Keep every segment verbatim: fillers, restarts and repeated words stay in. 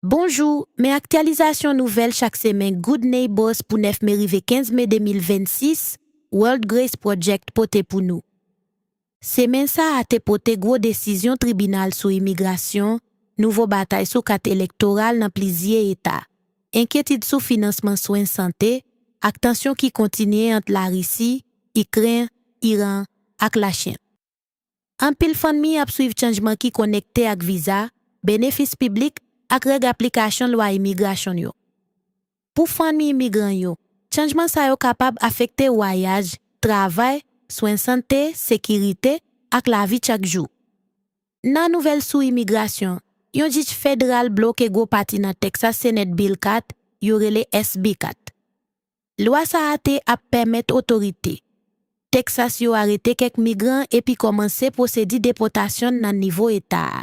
Bonjou, men aktyalizasyon nouvèl chak semèn Good Neighbors pou nèf me rive kenz me de mil vennsis, World Grace Project pote pou nou. Semèn sa a te pote gwo desizyon tribinal sou imigrasyon, nouvo batay sou kat elektoral nan plizyè eta, enkyetid sou finansman swen sante, ak tansyon ki kontinye ant Larisi, Ikren, Iran, ak Lachin. Anpil fanmi ap swiv chanjman ki konekte ak viza, benefis piblik, ak règ aplikasyon lwa imigrasyon yo. Pou fanmi imigran yo, chanjman sa yo kapab afekte vwayaj, travay, swen sante, sekirite, ak lavi chak jou. Nan nouvèl sou imigrasyon, yon jij federal bloke gwo pati nan Texas Senate Bill kat, yo rele S B kat. Lwa sa a te ap pèmèt otorite Texas yo arete kèk migran epi kòmanse pwosedi depòtasyon nan nivo eta a.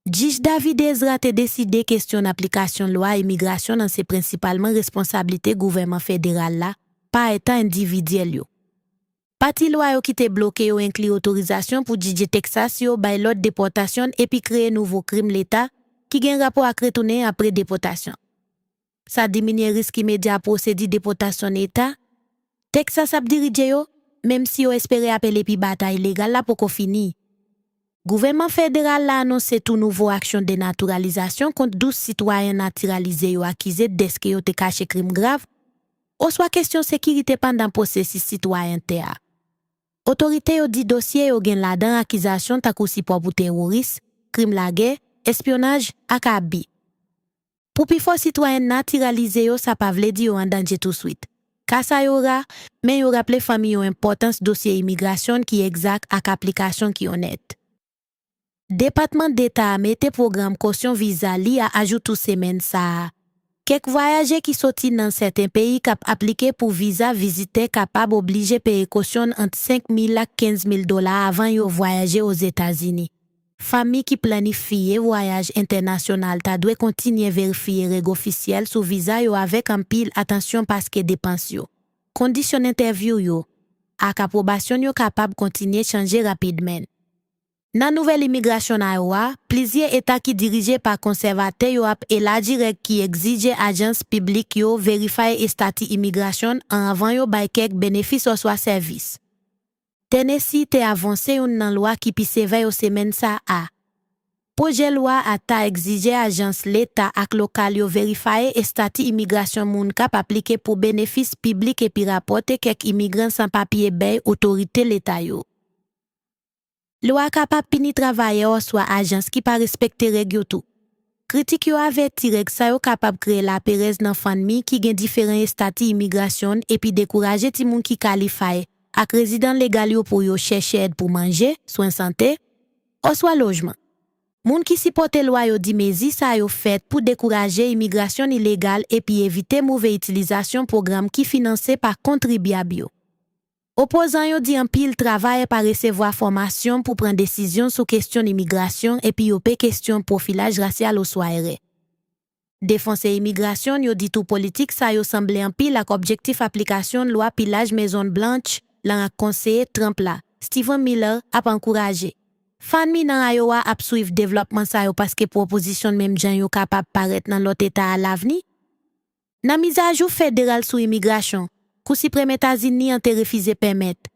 Jij David Ezra te deside kesyon aplikasyon lwa imigrasyon nan se prensipalman responsablite gouvèman federal la, pa eta endividyèl yo. Pati lwa yo ki te bloke yo enkli otorizasyon pou jij Texas yo bay lòd depòtasyon epi kreye nouvo krim leta ki gen rapò ak retounen apre depòtasyon. Sa diminye risk imedya pwosedi depòtasyon eta Texas ap dirije yo, menm si yo espere apele pi batay legal la poko fini. Gouvènman federal la anonse tou nouvo aksyon denatiralizasyon kont douz sitwayen natiralize yo akize dèske yo te kache krim grav, oswa kesyon sekirite pandan pwosesis sitwayènte a. Otorite yo di dosye yo gen ladan akizasyon tankou sipò pou teworis, krim lagè, espyonaj, ak abi. Pou pifò sitwayen natiralize yo, sa pa vle di yo an danje touswit. Ka sa yo ra, men yo raple fanmi yo enpòtans dosye imigrasyon ki egzak ak aplikasyon ki onèt. Depatman Deta a mete pwogram kosyon viza li a ajou tou semèn sa a. Kèk vwayaje ki soti nan sèten peyi k ap aplike pou viza vizitè kapab oblije peye kosyon ant senk mil ak kenz mil dola avan yo vwayaje Ozetazini. Fanmi ki planifye vwayaj entènasyonal ta dwe kontinye verifye règ ofisyèl sou viza yo avèk anpil atansyon paske depans yo, kondisyon entèvyou yo, ak apwobasyon yo kapab kontinye chanje rapidman. Nan nouvèl imigrasyon Iowa, plizyè eta ki dirije pa konsèvatè yo ap elaji règ ki egzije ajans piblik yo verifye estati imigrasyon an anvan yo bay kèk benefis oswa sèvis. Tennessee te avanse youn nan lwa ki pi sevè yo semèn sa a. Pwojè lwa a ta egzije ajans leta ak lokal yo verifye estati imigrasyon moun k ap aplike pou benefis piblik epi rapòte kèk imigran san papye bay otorite leta yo. Lwa a kapab pini travayè oswa ajans ki pa respekte règ yo tou. Kritik yo avèti règ sa yo kapab kreye laperèz nan fanmi ki gen diferan estati imigrasyon epi dekouraje timoun ki kalifye ak rezidan legal yo pou yo chèche èd pou manje, swen sante, oswa lojman. Moun ki sipòte lwa yo di mezi sa yo fèt pou dekouraje imigrasyon ilegal epi evite move itilizasyon pwogram ki finanse pa kontribyab yo. Opozan yo di anpil travayè pa resevwa fòmasyon pou pran desizyon sou kesyon imigrasyon epi yo pe kesyon pwofilaj rasyal oswa erè. Defansè imigrasyon yo di tou politik sa yo sanble anpil ak objektif aplikasyon lwa pilaj Mezon Blanch lan ak konseye Trump la, Stephen Miller, ap ankouraje. Fanmi nan Iowa ap swiv devlòpman sa yo paske pwopozisyon menm jan yo kapab parèt nan lòt eta alavni. Nan mizajou federal sou imigrasyon, Kou Siprèm Etazini an te refize pèmèt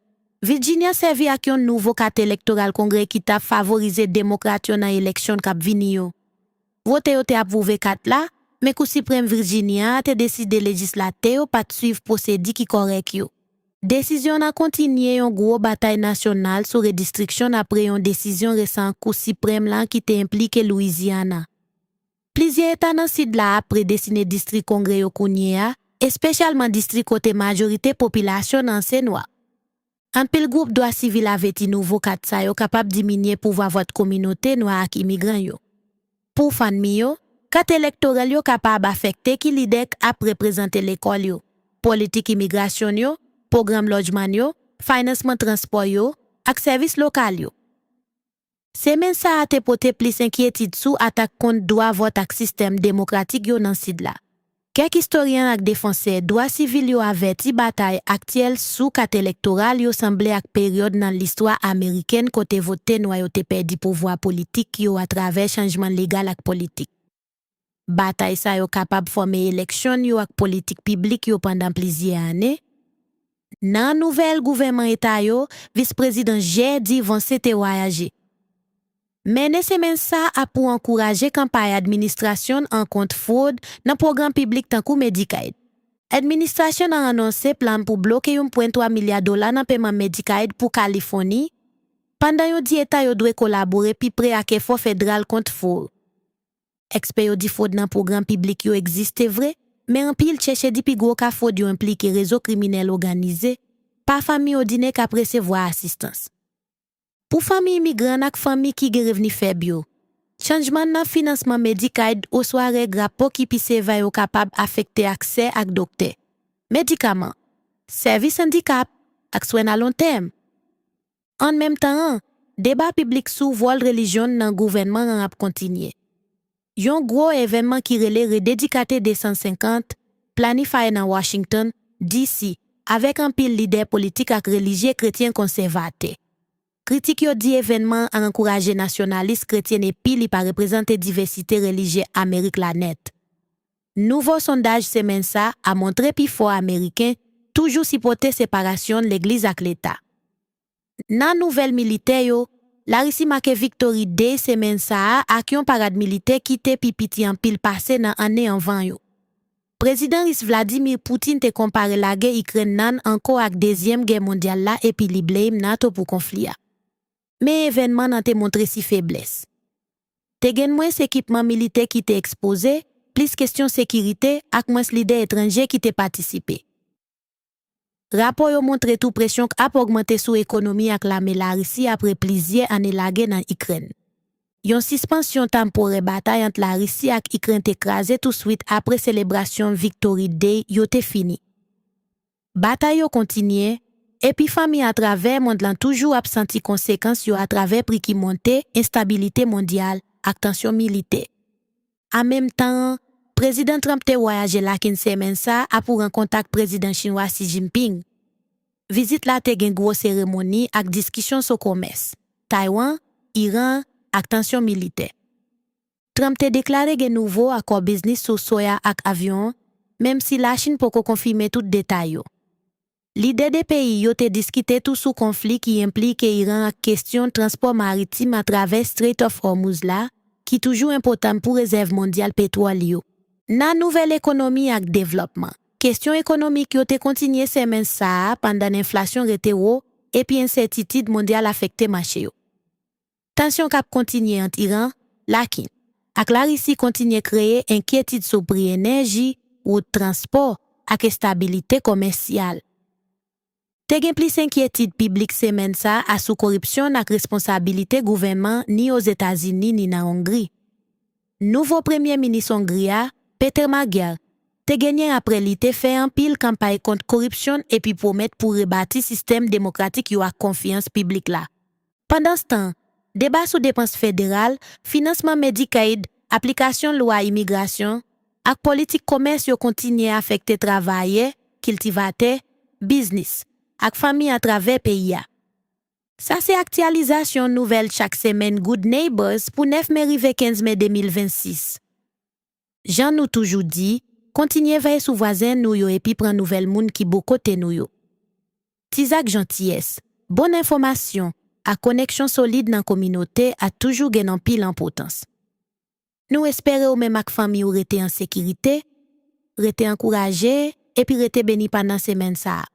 Virginia sèvi ak yon nouvo kat elektoral Kongrè ki t ap favorize Demokrat yo nan eleksyon k ap vini yo. Vote yo te apwouve kat la, men Kou Siprèm Virginia a te deside lejislatè yo pa t swiv pwosedi ki kòrèk yo. Desizyon an kontinye yon gwo batay nasyonal sou redistriksyon apre yon desizyon resan Kou Siprèm la ki te enplike Louisiana. Plizyè eta nan Sid la ap predestine distri Kongrè yo kounye a, espesyalman distri kote majorite popilasyon an se nwa. Anpil gwoup dwa sivil avèti nouvo kat sa yo kapab diminye pouvwa vòt kominote nwa ak imigran yo. Pou fanmi yo, kat elektoral yo kapab afekte ki lidè k ap reprezante lekòl yo, politik imigrasyon yo, pwogram lojman yo, finansman transpò yo, ak sèvis lokal yo. Semèn sa a te pote plis enkyetid sou atak kont dwa vòt ak sistèm demokratik yo nan Sid la. Kèk istoryen ak defansè dwa sivil yo avèti batay aktyèl sou kat elektoral yo sanble ak peryòd nan listwa amerikèn kote vote nwa yo te pèdi pouvwa politik yo atravè chanjman legal ak politik. Batay sa yo kapab fòme eleksyon yo ak politik piblik yo pandan plizyè ane. Nan nouvèl gouvènman eta yo, Vis Prezidan J D Vance te vwayaje. Mennen semèn sa a pou ankouraje kanpay administrasyon an kont fwod nan pwogram piblik tankou Medicaid. Administrasyon an anonse plan pou bloke yon pwen twa milya dola nan peman Medicaid pou Kalifòni, pandan yo di eta yo dwe kolabore pi pre ak efò federal kont fwod. Ekspè yo di fwod nan pwogram piblik yo egziste vre, men anpil chèche di pi gwo ka fwod yo enplike rezo kriminèl òganize, pa fanmi òdinè k ap resevwa asistans. Pou fanmi imigran ak fanmi ki gen revni fèb yo, chanjman nan finansman Medicaid oswa règ rapò ki pi sevè yo kapab afekte aksè ak doktè, medikaman, sèvis andikap, ak swen alontèm. An menm tan an, deba piblik sou wòl relijyon nan gouvènman an ap kontinye. Yon gwo evènman ki rele Rededikate de san senkant planifye nan Washington, D C, avèk anpil lidè politik ak relijye kretyen konsèvatè. Kritik yo di evènman an ankouraje nasyonalis kretyen epi li pa reprezante divèsite relijye Amerik la nèt. Nouvo sondaj semèn sa a montre pifò Ameriken toujou sipòte separasyon legliz ak leta. Nan nouvèl militè yo, Larisi make Victory Day semèn sa a ak yon parad militè ki te pi piti anpil pase nan ane anvan yo. Prezidan ris Vladimir Putin te konpare lagè Ikrèn nan ankò ak Dezyèm Gè Mondyal la epi li blame NATO pou konfli a. Men evènman nan te montre si feblès. Te gen mwens ekipman militè ki te ekspoze, plis kesyon sekirite ak mwens lidè etranje ki te patisipe. Rapò yo montre tou presyon k ap ogmante sou ekonomi ak lame Larisi apre plizyè ane lagè nan Ikrèn. Yon sispansyon tanporè batay ant Larisi ak Ikrèn te kraze touswit apre selebrasyon Victory Day yo te fini. Batay yo kontinye, epi fanmi atravè mond lan toujou ap santi konsekans yo atravè pri ki monte, enstabilite mondyal, ak tansyon militè. An menm tan an, Prezidan Trump te vwayaje Lakin semèn sa a pou rankontre ak Prezidan chinwa Xi Jinping. Vizit la te gen gwo seremoni ak diskisyon sou komès, Taiwan, Iran, ak tansyon militè. Trump te deklare gen nouvo akò biznis sou soya ak avyon, menm si Lachin poko konfime tout detay yo. Lidè de peyi yo te diskite tou sou konfli ki enplike Iran ak kesyon transpò maritim atravè Strait of Hormuz la, ki toujou enpòtan pou rezèv mondyal petwòl yo. Nan nouvèl ekonomi ak devlòpman, kesyon ekonomik yo te kontinye semèn sa a pandan enflasyon rete wo epi ensètitid mondyal afekte mache yo. Tansyon k ap kontinye ant Iran, Lakin, ak Larisi kontinye kreye enkyetid sou pri enèji, wout transpò, ak estabilite komèsyal. Te gen plis enkyetid piblik semèn sa a sou koripsyon ak responsabilite gouvènman ni Ozetazini ni nan Ongri. Nouvo Premye Minis Ongri a, Peter Magyar, te genyen apre li te fè anpil kanpay kont koripsyon epi pwomèt pou rebati sistèm demokratik yo ak konfyans piblik la. Pandanstan, deba sou depans federal, finansman Medicaid, aplikasyon lwa imigrasyon, ak politik komès yo kontinye afekte travayè, kiltivatè, biznis, ak fanmi atravè peyi a. Sa se aktyalizasyon nouvèl chak semèn Good Neighbors pou nèf me rive kenz me de mil vennsis. Jan nou toujou di, kontinye veye sou vwazen nou yo epi pran nouvèl moun ki bò kote nou yo. Ti zak jantiyès, bon enfòmasyon, ak koneksyon solid nan kominote a toujou gen anpil enpòtans. Nou espere ou menm ak fanmi w rete an sekirite, rete ankouraje, epi rete beni pandan semèn sa a.